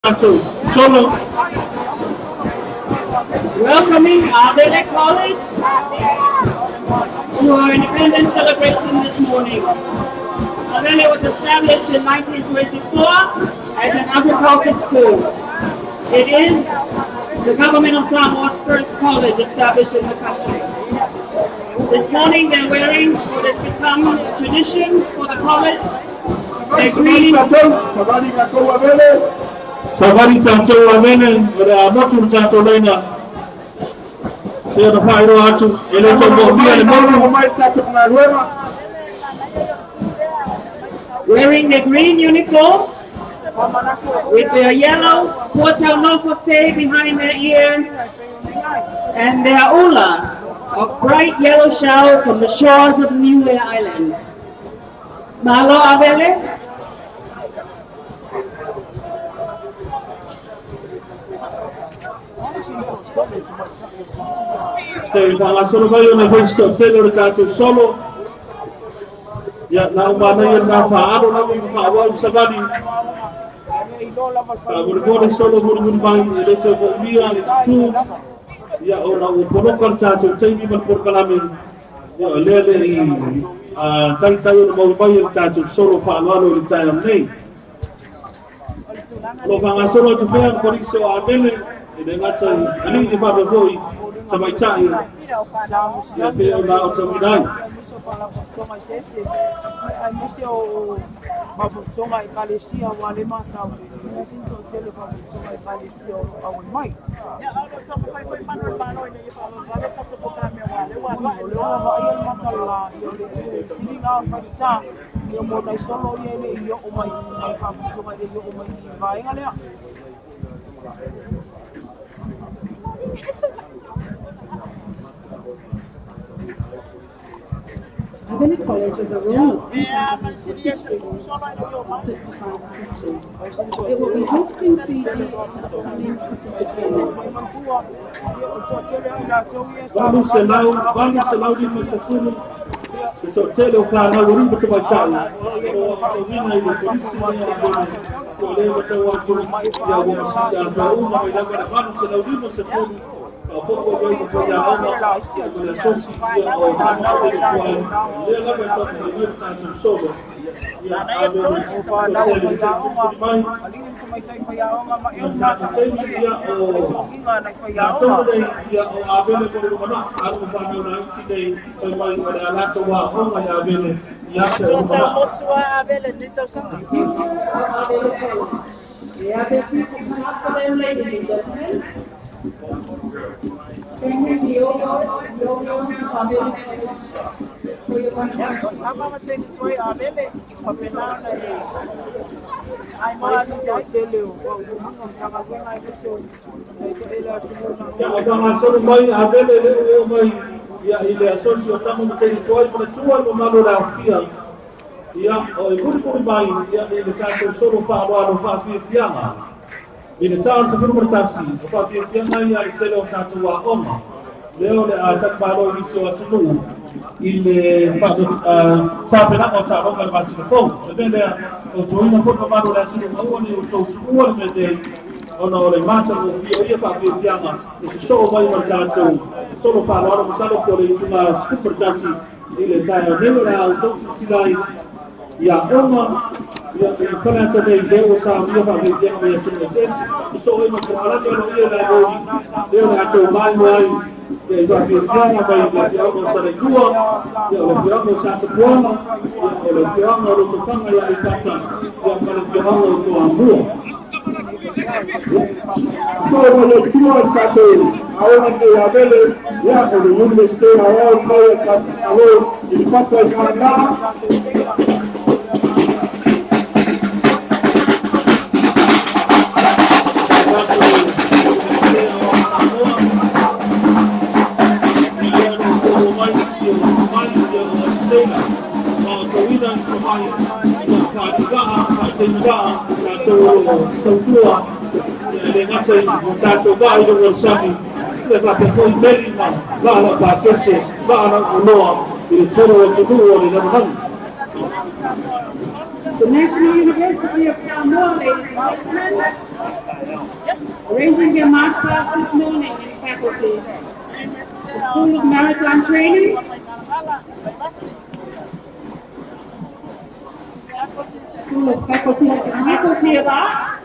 Tatou solo. Welcoming Avele College to our independence celebration this morning. Avele was established in 1924 as an agriculture school. It is the government of Samoa's first college established in the country. This morning they're wearing what has become tradition for the college, their Savali green tatou, savali tatou Avele. Savali tatou Avele, o le a motu le tatou laina. Se ona faailoa atu, e le tau moomia le motu. Malo mai le tatou galuega. Wearing their green uniform with their yellow Puataunofo behind their ear and their ula of bright yellow shells from the shores of Niue Island. Malo Avele. Te whangasoro mai o na whai tele o le tātou solo. Ia, na umana ia nā whaaro lava ma whaawau savali. Whaamuri solo muri muri mai e le tau mo'omia le tutū. Ia, o na ua poloka le tātou taimi ma le polokalame. Ia, o lea le i a taitai o na mau mai e le tātou solo whaaloalo i le taeao nei. O lo o faagasolo atu pea le Kolisi o Avele e le gata i alii e faapea foi tamaitai ia pei ona aotauina ai. Avele College is a roll of 350 students and 55 teachers. It will be hosting Fiji in the upcoming Pacific Games. 850 le toatele o fanau alii ma tamaitai o lo o aotauina i le Kolisi lea o Avele o lea ua tau atu ia ua masii atoa uma mai lava le 850 faaopoopo i ai ma faiaoga ma le asosi ia o tama o le tuai lea lava e taumafai mai le tatou solo ia Avele toatele i te mulimuli mai o le tatou taimi ia o tatou nei ia o Avele mo le lumanai alo ma fanau laiti nei fai mai o le a latou aoga i Avele i aso o lumanai. The future of Avele College. May I beg you to come up for them, ladies and gentlemen? Thank you, the old the old of Avele College, for your contribution. Ia, o faagasolo mai Avele le ua oo mai ia i le asosi o tama ma teine tuai ma le tua i mamalu o le aofia. Ia, o e mulimuli mai ia i le tatou solo faaaloalo faafiafiaga i le ta o le 11, o faafiafiaga ia i le tele o tatou aoga. Lea o le a talimalo i nisi o atunuu i le tapenaga o taaloga i le masina fou. O le mea lea, fautuaina foi le mamalu o le atunuu, aua ne i outou tuua le mea nei, ona o le matagofie o ia faafiafiaga e sosoo mai ma le tatou solo faaaloalo masalo po o le itula 11 i le taeao nei o le a outou silasila ai i aoga ia i Faleata nei lea ua saunia faafiafiaga mai atunuu eseese sosoo ai ma le polokalame aloaia o le Avoli lea o le a tou maimoa ai ia i faafiafiaga mai le afioaga o Salailua ia o le afioaga o Satapuala ia o le afioaga o Lotofaga i Aleipata ia ma le afioaga o Toamua. Solo mai le tua i tatou aoga nei Avele, ia o le Universite Aoao lenei a le tatou Malo i le papa i Ghana. Tatou Universite Aoao Samoa ia lea o lo o maua mai nisi o tomai ia o Atisela ma o tauina i tomai ia faaliivaa faatainivaa tatou o lo o tautua ia e le gata i o tatou vaa i luga o le sami ia faapea foi meli ma vaa laupasese vaa lauoloa i le tele o atunuu o le lalolagi. The National University of Samoa, ladies and gentlemen, arranging their march past this morning in faculties. The School of Maritime Training, School of Faculty of Arts,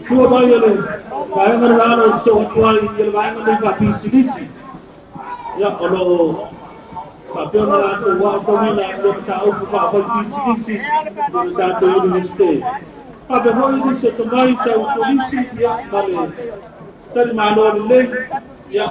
Tua mai o le vaega le lalo o so atu ai i le vaega nei faapisinisi. Ia, o lo o faapea ona latou aotauina i le mataupu faafaipisinisi i le tatou Iunivesite. Faapea foi nisi o tomai tau turisi, ia, ma le talimalo lelei, ia.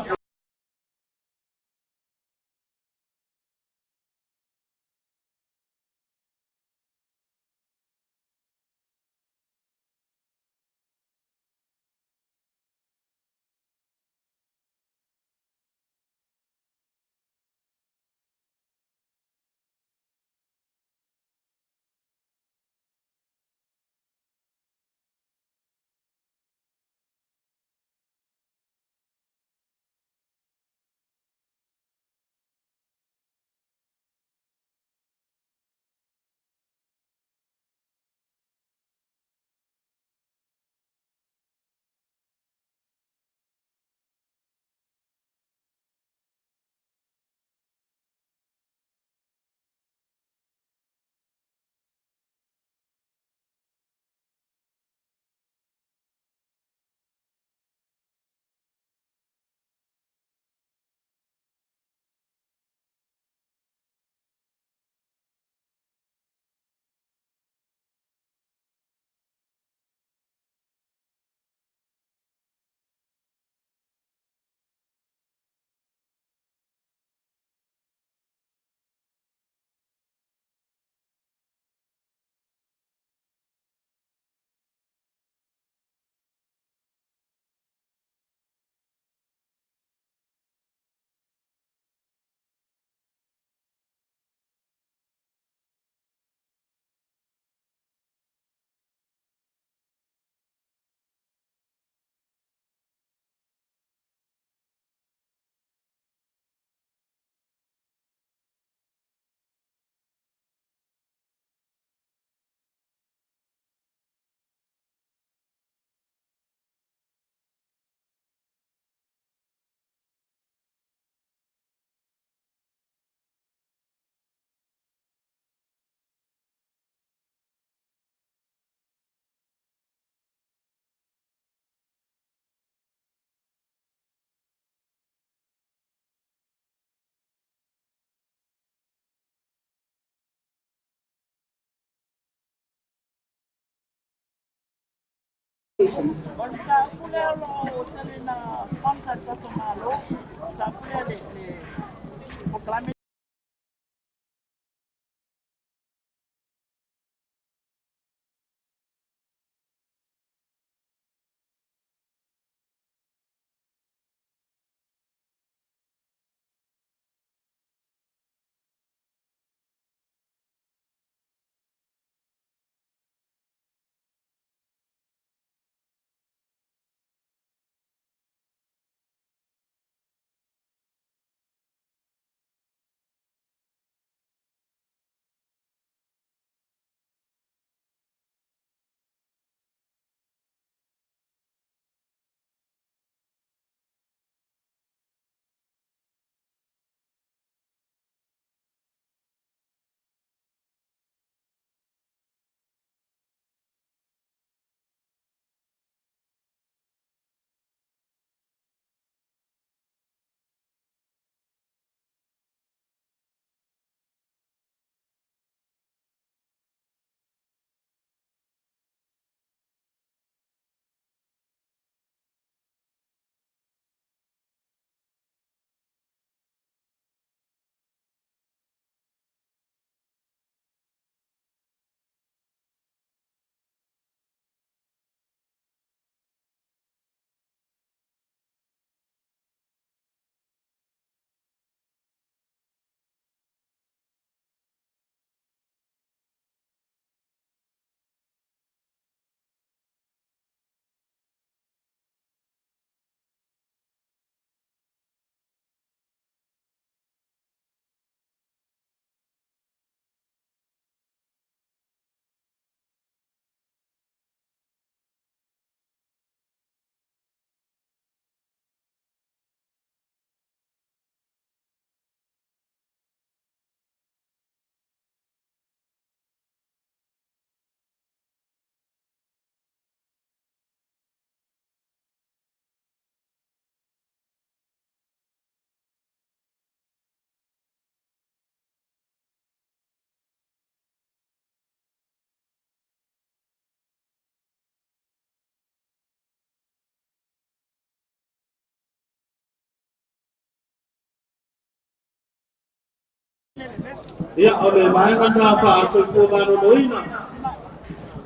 Ia, o le vaega lena faasoifua maloloina.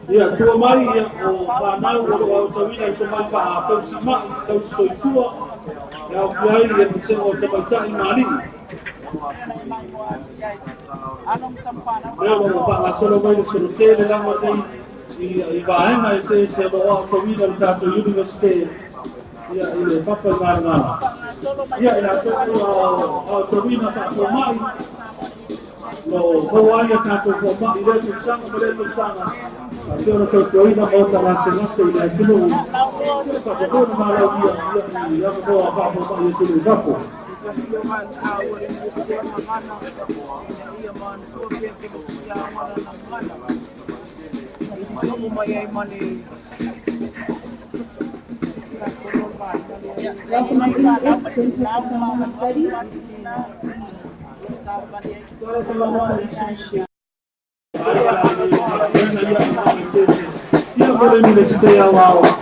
Ia, tua mai ia o fanau o loo aotauina i tomai faatausimai, tausi soifua, e aofia ai ia vasega o tamaitai ma alii. Lea o loo faagasolo mai le solotele lava nei i vaega eseese o loo aotauina le tatou University ia i le papa i Galagala. Ia, i latou aotauina faafomai, lo maua ai a tatou fomai i lea tausaga ma lea tausaga, faapea ona tautuaina maota gasegase i le atunuu, faapea foi ona valaaulia ia i avanoa faafomai i atunuu i fafo. Welcome APS Centre for Samoan Studies, as well as the International. Ia mo le Universite Aoao.